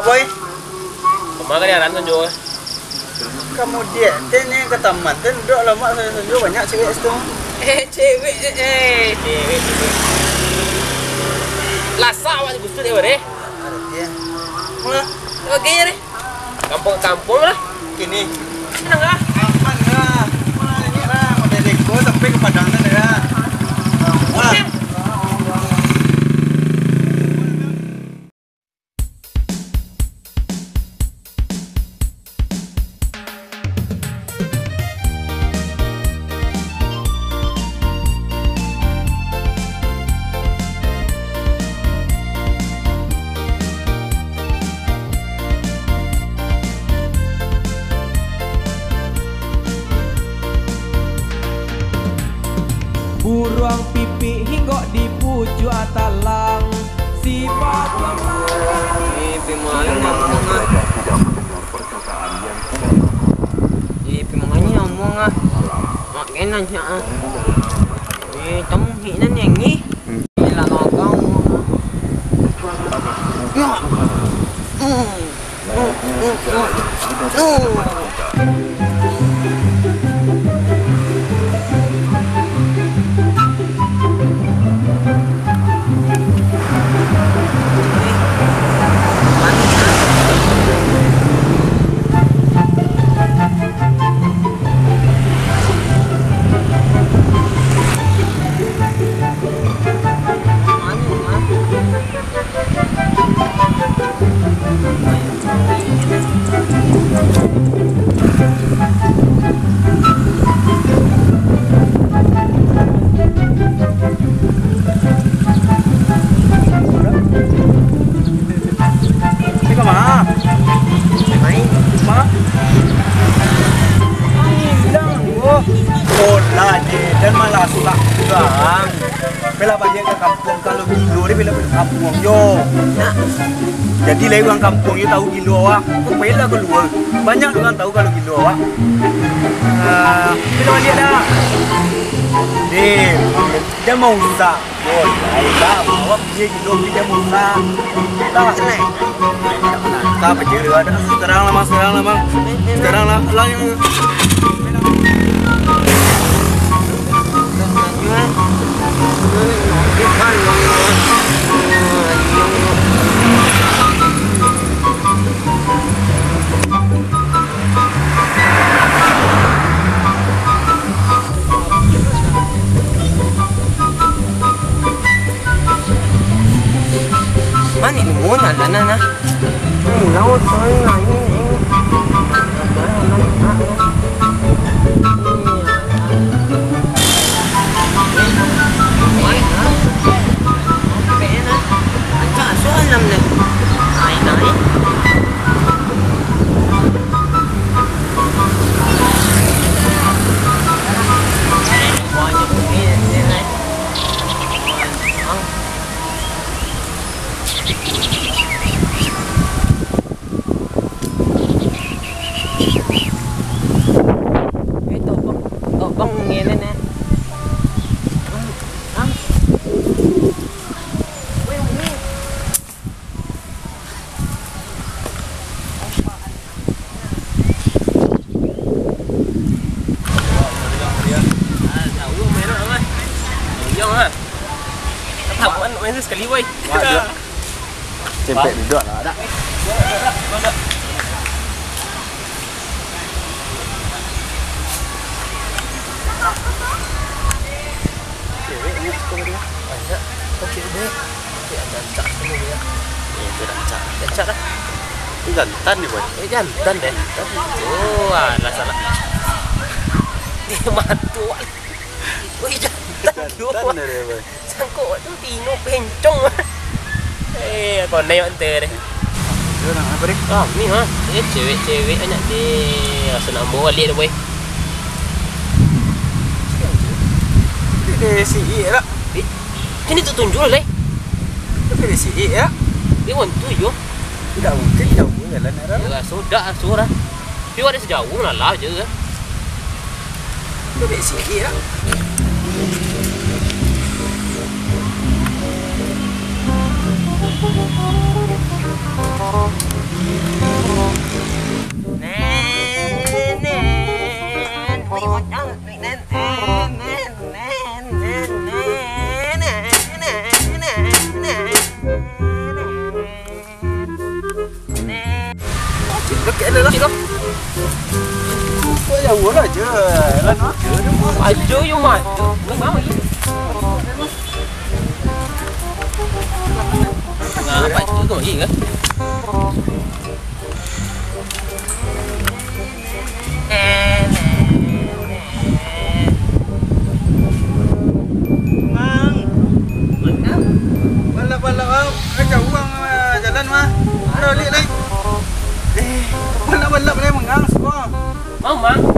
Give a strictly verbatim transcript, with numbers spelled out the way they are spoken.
Boy. Kama ka diaran tu, Jo? Kamu diak, teh ni ka taman, teh duduk lamak sanjo-sanjo, banyak cewek situ. Eh, cewek, eh, eh, cewek, cewek. Lasak awak tu, busuk dek, Boy, deh. Iya. Mula, oke, ya, deh. Kampung-kampung lah. Kini. Senang lah. Aman lah. Mana ni lah, model Leko sampai ke Padang tu dah. Wah. Buruang pipik hinggok di pucuak talang. Sipatuang. Eh, pi manganyo nyo omuang ah. Eh, pi manganyo nyo omuang ah. Mak kena nyak ah. Eh, tamu hik nan yang ni. Ni lah kau-kau. Ya. Hmm. Ini ka ma? Main. Ma? Hilang, boh. Bola je, jan malasak urang. Bela baliak ka kampuang, kalau gilo deh, bela baliak ka kampuang jo. Jadi, lai urang kampuang jo tahu gilo awak. Kok payahlah kalua. Banyak urang tahu kalau gilo awak. Ah, bela baliak dah. Deh, jan mausak. Yo, lai lah, awak piye gilo, pi jan mausak. Dah. Ka paja dulu, ado. Sekarang lah, Mang, sekarang lah, Mang. Sekarang lah, lah, yang Mano namo nan lah, nah, nah? Hmm, laut, sorry, nah, ini, ini. Rancak asuah alam deh. Naik, naik. Eh, tok bang, tok bang ngene ne. Bang, bang. Weh, weh. Ah, jauh main lah, Mas. Jauh lah. Taman main tu sekali, woi. Wah, dia. Cempek duduk lah, dak? Cewek ni suka dia. Banyak. Oke deh. Oke, rancak semua dia. Iya, itu rancak. Rancak dah. Itu jantan ni, boy. Eh, jantan deh. Oh, alah, salah. Dia matu. Wih, jantan. Jantan deh, boy. Sangkok tu tino pencong. Eh, konek ante deh. Dia nak apa deh? Ah, ni ha. Eh, cewek-cewek banyak deh. Rasa nak bawa balik dah, boy. Dia si lah. Eh, macam ni tu tunjuk lah, eh. Dia si ya. Dia want to yo. Tidak mungkin jauh jalan arah. Ya, sudah, sudah. Tapi awak dak sajauah, malalah je kan. Pendek sikit lah. Lakek lah, lakek lah. Kau yang murah je. Ajo yo, Mat. Memang lagi. Ngapa itu tu lagi, kan? Mang. Balap-balap, ah. Kan jauah, ah, jalan, mah. Ada balik, lai. Eh, balap-balap, lai, mengang, semua. Mau, Mang?